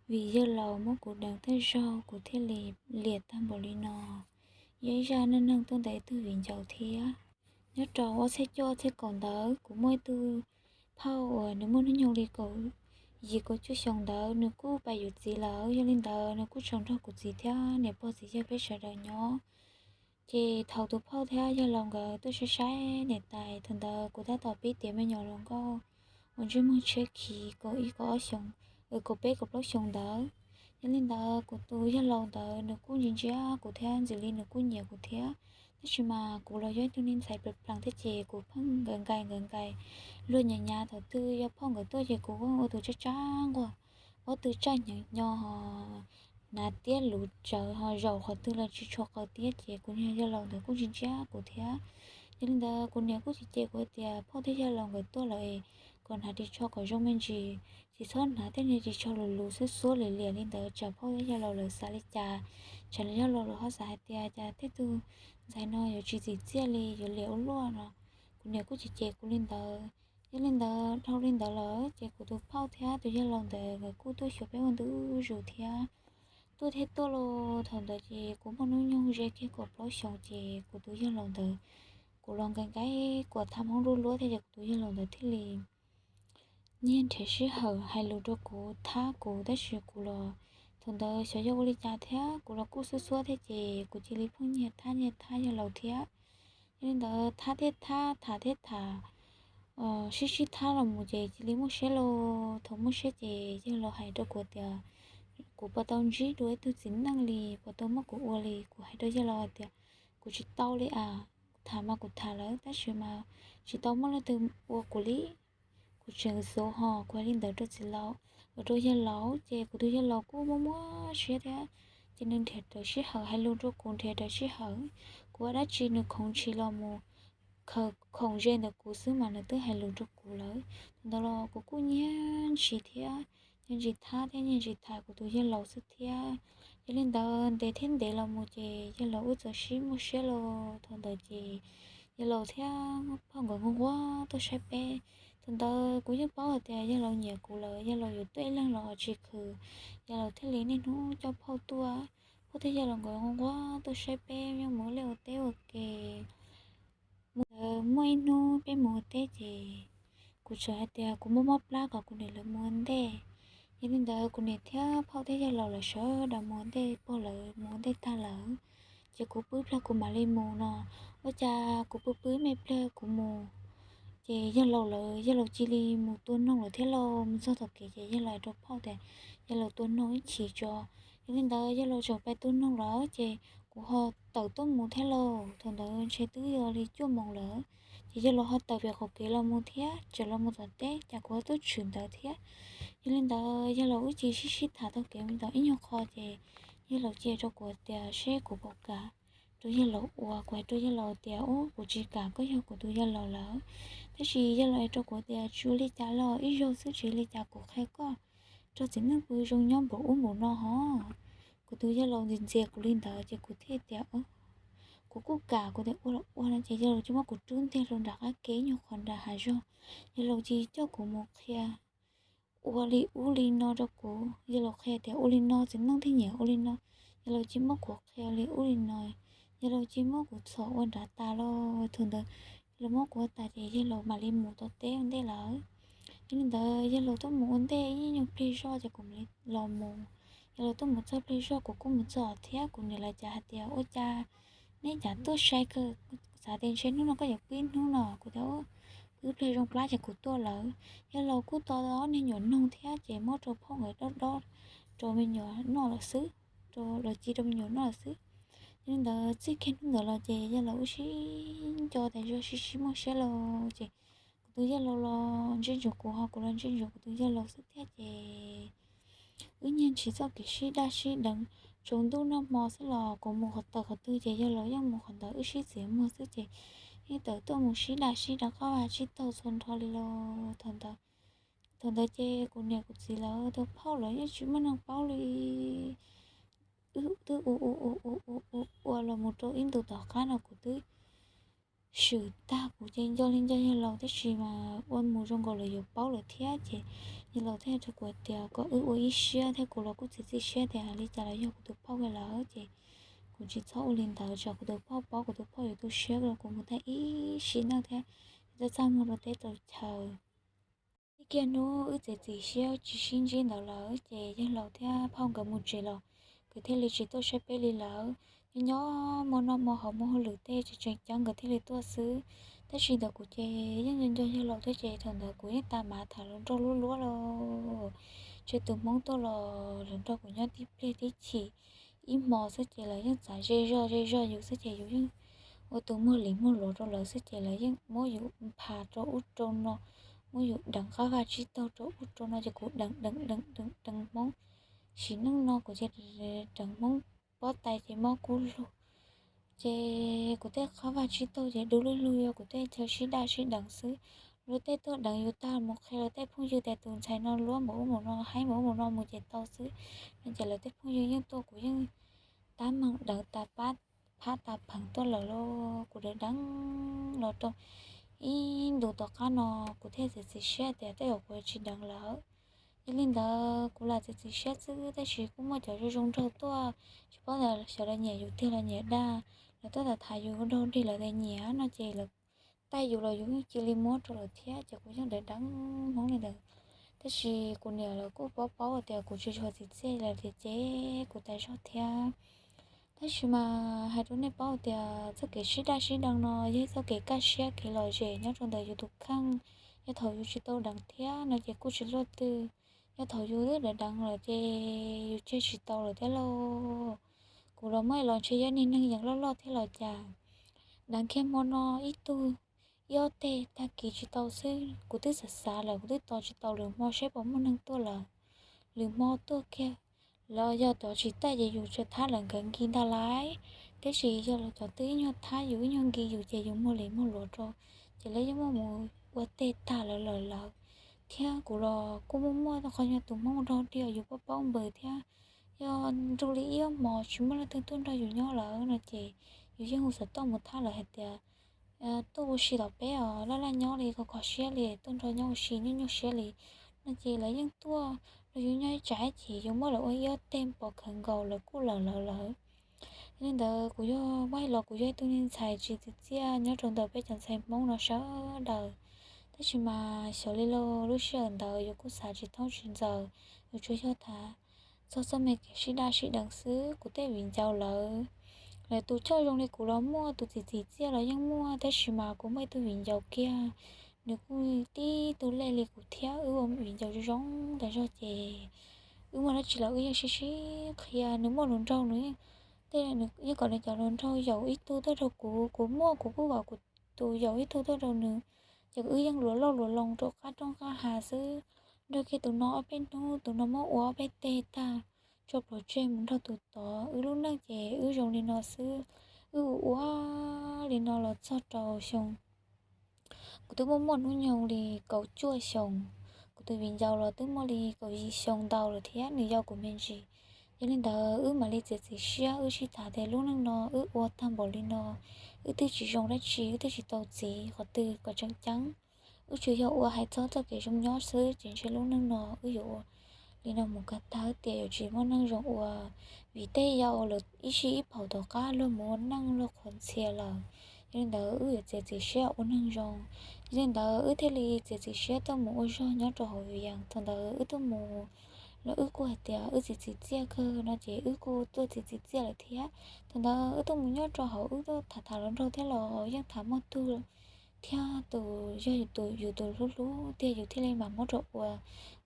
vim yawg laus muab kuv deev tag zog kuv thiaj li liam tag npaum li no. Yog ib zaj neej neeg tuaj ntawm ib tug viv ncaus thiab. Nyob rau ob txhiab cuaj txhiab kaum ntawd kuv muaj ib tug phauj uas nws muaj hnub nyoog li kaum yim kaum cuaj xyoo ntawd nws kuj pais yuav txiv lawm. Yog li ntawd nws kuj tseem nrog kuv txiv thiab niam pog txiv yawg peb sawv daws nyob. Ces thaum tus phauj thiab yawg laus nkawd tuaj saib saib niam tais, thaum ntawd kuv tab tom pib tiav me nyuam hluas nkauj uas ntsej muag tshiab khiv kaum ib kaum ob xyoo, kaum peb kaum plaub xyoo ntawd. Yog li ntawd kuv tus yawg laus ntawd nws kuj ntsia ntsia kuv thiab ntxim li nws kuj nyiam kuv thiab. Tab sis mas kuv los yog ib tug neeg ntxhais plas plaas thiab ces kuv pheej nkawd nkais nkawd nkais. Luag nyiam nyav thaum twg yog phauj nkawd tuaj ces kuv ua tus tsab tsab nquag, ua tus tsaj hnyuv nyo ho hnav tiab luv tsawv ho zaum qhov twg los tsis tshua qaws tiab ces kuv niag yawg laus ntawd kuj ntsia ntsia kuv thiab. Yog li ntawd kuv niam kuj cem cem kuv hais tias phauj thiab yawg laus nkawd tuaj lawm es kom hnav ris tsho kom zoo me ntsis, tsis txhob hnav tej niag ris tsho luv luv xub xuab liam liam li ntawd tsam phauj thiab yawg laus lawv xav li cas, tsam yawg laus lawv ho xav hais tias cas tej tug ntxhais no yuav tsis txim txiaj li yuav liam ua luaj no. Kuv niam kuj cem cem kuv li ntawd. Yog li ntawd dhau li ntawd lawm ces kuv tus phauj thiab tus yawg laus ntawd nkawd kuj tuaj xyuas peb ua ntu zus thiab. Tuaj thiab tuaj los thaum ntawd ces kuv muaj hnub nyoog ze kiag kaum plaub xyoos ces kuv tus yawg laus ntawd, kuv los nkais nkais kuam tham hmoob duab luab thiab ces kuv tus yawg laus ntawd thiaj li nyiag nrhiav sij hawm hais lus rau kuv thab kuv tab sis kuv los thaum ntawd xyov yog ua li cas thiab kuv los kuj xub xuab thiab ces kuv cia li pheej nyiag thab nyiag thab yawg laus thiab. Yog li ntawd thab thiab thab tham thiab tham sib sib thab los mus ces cia li muaj siab lauj. Thaum muaj siab ces yawg laus hais rau kuv tias kuv puas tau ntsib dua ib tug txiv neej li, puas tau muab kuv ua li. Kuv hais rau yawg laus hais tias kuv tsis tau li as, kuv tham mas kuv tham lawm tab sis mas tsis tau muaj leej twg ua kuv li. Kuv tseem xav ho kuv hais li ntawd rau txiv laus, rau yawg laus ces kuv tus yawg laus kuj muaj muaj siab thiab. Ces nws nrhiav raws sij hawm hais lus rau kuv, nrhiav raws sij hawm, kuv ua dab tsi nws khoov ntshis los mus khaws khoom ze ntawm kuv xwb mas nws twb hais lus rau kuv lawm. Thaum ntawd los kuv kuj nyiag ntshis thiab, nyiag ntshis thab thiab nyiag ntshis tham kuv tus yawg laus xwb thiab. Yog li ntawd ntev thiab ntev los mus ces yawg laus wb txawm sib muaj siab los thaum ntawd ces yawg laus thiab phauj nkawd nquag nquag tuaj saib peb. Thaum ntawd kuv yeej paub hais tias yawg laus nyiam kuv lawm, yawg laus yuav tuaj ib leeg los tsis khwv, yawg laus thiaj li niaj hnub coj phauj tuaj. Phauj thiab yawg laus nkawd nquag nquag tuaj saib peb nyob mus ua liaj ua teb ua ke. Mus ntawd muaj ib hnub peb mus ua teb ces kuv txawm hais tias kuv muaj mob plab kom kuv niam lawv mus ua ntej. Yog li ntawd kuv niam thiab phauj thiab yawg laus lawv sawv daws mus ua ntej, pog lawv mus ua ntej tag lawm, ces kuv pw ib pliag kuv mam li mus no. Ua cas kuv pw pw ib me pliag kuv mus, ces yawg laus lawv, yawg laus cia li mus tua noog lawm thiab lauj. Mus txog tom kev ces yawg laus hais rau phauj tias yawg laus tua noog ib chim tso. Yog li ntawd yawg laus tseem pais tua noog lawm ces kuv ho tawm tuaj mus thiab lauj. Thaum ntawd ntshe twb yog li cuaj moos lawm, ces yawg laus ho tawm pem qaum kev los mus thiab, tseem los mus tom teb, cas kuv ho tuaj tshwm ntawd thiab. Yog li ntawd yawg laus wb cia li sib sib tham taug kev mus tau ib nyuag qho ces yawg laus cia li rau kuv tias seb kuv puas kam rau yawg laus ua. Kuv hais rau yawg laus tias ub, kuv tsis kam, koj yog kuv tus yawg laus lawm. Tab sis yawg laus hais rau kuv tias tsis ua li cas los, ib zaug xwb tsis ua li cas, kuv qhia koj, rau txiv neej pw zoo nyob npaum ub npaum no hos. Kuv tus yawg laus ntxias ntxias kuv li ntawd ces kuv thiaj tias kuv kuj kam, kuv tias ua los ua no ces yawg laus cia li muab kuv rub ntiag rau nram qab ke ib nyuag qhov nram hav zog. Yawg laus cia li coj kuv mus qhia ua li ub li no rau kuv. Yawg laus qhia tias ua li no txiv neej thiaj nyiam ua li no. Yawg laus cia li muab kuv qhia li ub li no, yawg laus cia li muab kuv txhom ua nrad tas los. Thaum ntawd yawg laus muab kuv ua tas ces yawg laus mam li mus tom teb ua ntej lawm. Yog li ntawd yawg laus tuaj mus ua ntej ib nyuag pliag zog ces kuv mam li los mus. Yawg laus tuaj mus txog pliag zog kuv kuj mus txog thiab. Kuv niam lawv cas hais tias ua cas neb cas tuaj sai kawg, xav tias ntshe hnub no koj yuav pw ib hnub no. Kuv tias pw ib pliag zoo plab ces kuv tuaj lawm. Yawg laus kuj tau ob niag nyuam noog thiab ces muab rau phauj nkawd dob dob rau me nyuam noj lawm xwb, rau lawv ci rau me nyuam noj lawm xwb. Yog li ntawd txij kiag hnub ntawd los ces yawg laus wb sib nco tas zog, sib sib muaj siab los ces kuv tus yawg laus los ntsia ntsoov kuv ho kuv los ntsia ntsoov kuv tus yawg laus xwb thiab ces wb nyiag ntshis txoj kev sib daj sib deev. Tsaus ntuj noj hmo xwb los kuv mus qhov tawm qhov twg ces yawg laus yeej mus qhov ntawd, wb sib txiav muag xwb ces yeej tawm tuaj mus sib daj sib deev, qab vaj tsib taug txhua nrho li los. Thaum ntawd ces kuv niam kuv txiv lawv tus phauj lawv yeej tsis muaj neeg paub li. Wb twb ua ua ua ua ua ua los mus rau ib ntus tom qab no kuv twb swm tag kuv ces nco li nco yawg laus, tab sis mas ua mus zoo nkaus lawv yuav paub lawm thiab ces yawg laus thiaj rau kuv tias kom wb ua ib siab thiab, kuv los kuj txiav txim siab tias li cas los yog kuv tus phauj kiag lawm ces kuv tsis txhob ua li ntawd, tsam kuv tus phauj paub, kuv tus phauj yuav tu siab rau kuv mus tag ib sim neej thiab yuav txaj txaj muag rau teb rau chaw. Ib kiag hnub wb txiav txim siab tsis sib ntsib ntawd lawm ces yawg laus thiab phauj nkawd mus tsev los, nkawd thiaj li tsis tuaj saib peb li lawm. Nyob nyob muaj noj muaj haus muaj hauj lwm tej tsis tseem ceeb nkawd thiaj li tuaj xwb. Tab sis ntawd kuv ces yeej nco nco yawg laus thiab ces thaum ntawd kuv yeej tas mav tham hluas nraug luab luab los, ntshe tus Hmoob tuaj los hluas nraug kuv nyob tib pliag tib chim ib hmo xwb ces lawv yeej txav ze zog ze zog yus xwb ces yus yeej ua tus muag li muag luav rau lawv xwb ces lawv yeej muab yus pha rau ub rau no, muab yus deev qab vaj tsib taug rau ub rau no ces kuv deev deev deev deev deev Hmoob. Sim neej no kuv ces deev Hmoob pob tais ces mob kub lug, ces kuv tej qab vaj tsib taug ces dub lug lug, yog kuv tej chaw sib daj sib deev xwb. Luag tej tuaj deev yus tag mus qhia lawv tej phooj ywg tias tus ntxhais no luab npaum ub npaum no, haib npaum ub npaum no mus ces tau xwb. No ces lawv tej phooj ywg yeej tuaj, kuv yeej tab meeg deev tas pab phab tas pheem tuaj lawm lauj. Kuv deev deev los rau ib ntus tom qab no kuv thiaj txiav txim siab tias tej zaum kuv tsis deev lawm. Yog li ntawd kuv lam txiav txim siab xwb, tab sis kuj muaj cov zoo zoo nraug tuaj, tsis paub tias xyov lawv nyiam yus tiag los nyiam dag, lawv tuaj tham tham yus ua dog dig lawv tias nyiam no ces lawv taij yus los yus yeej cia li muab rau lawv thiab ces kuv yeej deev deev Hmoob li ntawd. Tab sis kuv niam lawv kuj paub paub tias kuv tsis tshua txim txiaj lawm tiag ces kuv tas zog thiab. Tab sis mas hais rau nej paub tias txoj kev sib daj sib deev no yog txoj kev kaj siab kev lom zem nyob rau ntawm yus tus kheej. Yog thaum yus tsis tau deev thiab no ces kuj tsis luaj twg. Yog thaum yus twb deev deev lawm ces yus tseg tsis tau lawm thiab lauj. Kuv los muab los ntshe yog niag neeg yeej loj loj thiab los cas. Deev kiag hmo no ib tug, ib ob teg, tag kis tsis tau xwb. Kuv twb xav xav lawm, kuv twb tos tsis tau lwm hmo seb puas muaj neeg tuaj lawm. Lwm hmo tuaj kiag, los yog cov tsis taij ces yus tsis thab lawv nkawd nki ntag lauj. Tab sis yog los cov twb ib nyuag thab yus ib nyuag nki yus ces yus muag li muag luav rau, ces lawv yeej muaj mus ua teg tag lawv lawm lawm. Thiab kuv los kuj muaj muaj qhov nyuag tus Hmoob nrog dig yus paub paub npaws thiab. Yog nrug li ib ob hmos tsis muaj leej twg tuaj nrog yus nyob lawm no ces yus yeej hu xov tooj mus thab lawv hais tias tuaj ua si tom peb os, laj laj nyob li, kho kho siab li, tuaj nrog nyob ua si nyuaj nyuaj siab li no ces lawv yeej tuaj. Los yus nyob ib tsam ces yus muab lawv ua ib ob teg pov khawv nkaus lawv kuj lawm lawm lawm. Yog li ntawd kuv yog, muab hais los kuv yog ib tug niag ntxhais tsis txim txiaj nyob rau ntawm peb cov ntxhais Hmoob no sawv daws. Tab sis mas xyov li lauj, lub sij hawm ntawd yus kuj xav tsis thoob tsis ntxaws, yus tsuas yog tham txog txoj me kev sib daj sib deev xwb. Kuv tej viv ncaus lawv, lawv tus choj zoo li kuv los muaj, tus txim txim txiaj los yeej muaj, tab sis mas kuv muaj ib tug viv ncaus kiag, nws kuj tib tug lej li kuv thiab, wb ua viv ncaus zoo zoo tas zog ces wb muaj dab tsi los wb yeej sib sib qhia. Nws muaj hluas nraug, nws tej, nws yeej kom nws cov hluas nraug yaum ib tug tuaj rau kuv, kuv muaj kuv kuj kom kuv tus yaum ib tug tuaj rau nws, ces wb yeej luas loj luas loo rau qab roob qab hav xwb. Nrog kiag tus no ob peb hnub, tus no muab ua ob peb teg tag, tso plhuav tseg mus nrog tus tod. Wb lub neej ces wb zoo li no xwb. Wb ua ua li no los txog rau xyoo, kuv twb muaj muaj hnub nyoog li kaum cuaj xyoo, kuv tus viv ncaus los twb muaj li kaum yim xyoo ntau lawm thiab, nws yau kuv me ntsis. Yog li ntawd wb mam li txiav txim siab, wb sib tham tias lub neej no wb ua tag npaum li no, wb twb tsis zoo dab tsi, wb twb tsis tau txiv qhov twg kom tseem ceeb. Wb tsuas yog ua hais txog txoj kev zoo nyob xwb, ces ntshe lub neej no wb yuav ua li no mus kom tag, wb tias yuav tsis muaj neej zoo ua, vim tej yau lawv ib sij ib phaum tom qab luag mus ua neej luag qhuas ntxhias lawm. Yog li ntawd wb yuav txiav txim siab ua neeg zoo. Yog li ntawd wb thiaj li txiav txim siab tuaj mus ua zog nyob rau hauv Vias Yees. Thaum ntawd wb tuaj mus los wb kuj hais tias wb txiav txim txiaj kawg no ces wb kuj tuaj txiav txim txiaj lawm thiab. Thaum ntawd wb tuaj mus nyob rau hauv, wb tuaj tham tham hluas nraug thiab los yeej tham muaj tug thiab, tus yog yus tus, yus tus hlub hlub tiag yus thiaj li mam muab rau ua.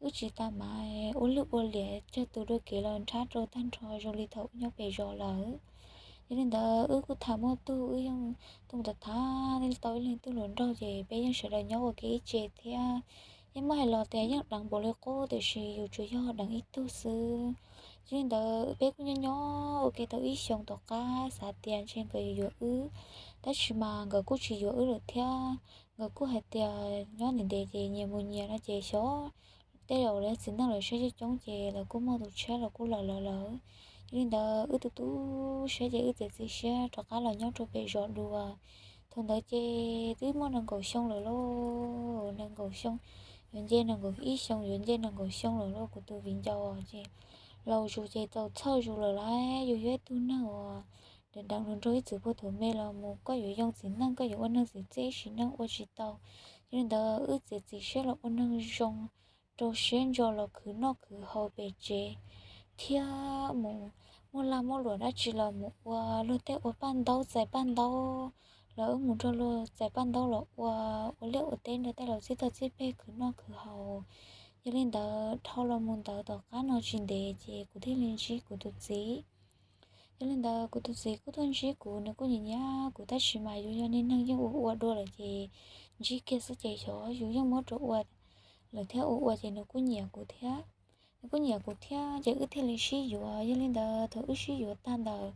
Wb tsis tas mas ua lwj ua liam cog tus dua kev los nrhab rau tag nrho zoo li thaum wb nyob pem zos lawm. Yog li ntawd wb kuj tham muaj tug, wb yeej tuaj mus tham tham tau ib leeg twg hluas nraug ces peb yeej sawv daws nyob ua ke ib tse thiab. Yeej muab hais los tias yeej deev npaum li qub, tiam sis yus tsuas yog deev ib tug xwb. Yog li ntawd peb kuj nyob nyob ua ke tau ib xyoos tom qab xav tias ntshe nkawd yuav yuav wb, tab sis mas nkawd kuj tsis yuav wb lawm thiab. Nkawd kuj hais tias nyob ntev ntev ces nyias mus nyias no ces xyov tej zaum lawv txiv neej lawv siab coob coob ces lawv kuj muaj tus tshiab los kuj lawm lawm lawm. Yog li ntawd wb tu tu siab ces wb txiav txim siab rov qab los nyob rau pem zos dua. Thaum ntawd ces twb muaj nees nkaum xyoo lawm lauj, nees nkaum xyoo, yuav nce nees nkaum ib xyoo, yuav nce nees nkaum xyoo lawm lauj kuv tus viv ncaus. Ces laus zus ces txaus txhawj zus lawm lauj. Yus yog ib tug neeg uas deev deev hluas nraug ib txwm puag thaum me los mus, koj yuav yoo txiv neej, koj yuav ua neeg txiv txiaj ib sim neej ua tsis tau. Yog li ntawd wb txiav txim siab los ua neeg zoo, rau siab ntso los khwv noj khwv haus pem tsev, thiab mus muaj lag muaj luam dab tsi los mus ua luag tej ua paj ntaub txais paj ntaub, los wb mus nrog luag txais paj ntaub los ua, ua liaj ua teb nrog tej laus txib tog txib peg khwv noj khwv haus. Yog li ntawd dhau los mus ntawd tom qab no tsis ntev ces kuv thiaj li ntsib kuv tus txiv. Yog li ntawd kuv tus txiv kuj tuaj ntsib kuv, nws kuj nyiam nyiam kuv, tab sis mas yus yog niag neeg yeej ua ua dua lawm ces ntsib kiag xwb ces xyov yus yeej muab rau ua lawm thiab ua ua ces nws kuj nyiam kuv thiab. Nws kuj nyiam kuv thiab ces wb thiaj li sib yuav. Yog li ntawd thaum wb sib yuav tag ntawd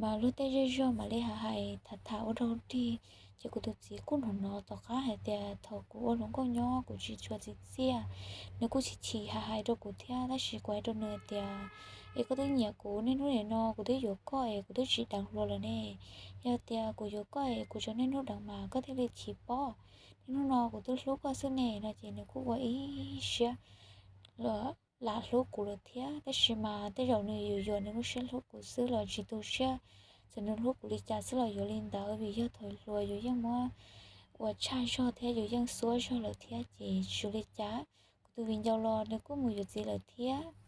mas luag tej zej zog mam li hais hais tham tham ua dog dig. Ces kuv tus txiv kuj hnov hnov tom qab hais tias thaum kuv ua hluas nkauj nyob kuv tsis tshua txiv txiaj, nws kuj chim chim hais hais rau kuv thiab. Tab sis kuv hais rau nws tias, es koj twb nyiam kuv, niaj hnub nim no kuv twb yuav koj es kuv twb tsis deev hluas lawm ne. Yog tias kuv yuav koj es kuv tso niaj hnub deev mas koj thiaj li chim pob. Niaj hnub no kuv twb hlub koj xwb ne no ces nws kuj ua ib siab los lam hlub kuv lawm thiab. Tab sis mas tej zaum nws yuav yuam nws lub siab hlub kuv xwb los tsis tu siab, txawm nws hlub kuv li cas xwb los yuav li ntawd, vim yog thaum hluas yus yeej muab ua tshaj zog thiab yus yeej xuab zog lawm thiab ces tsis ua li cas. Kuv tus viv ncaus los nws kuj mus yuav txiv lawm thiab.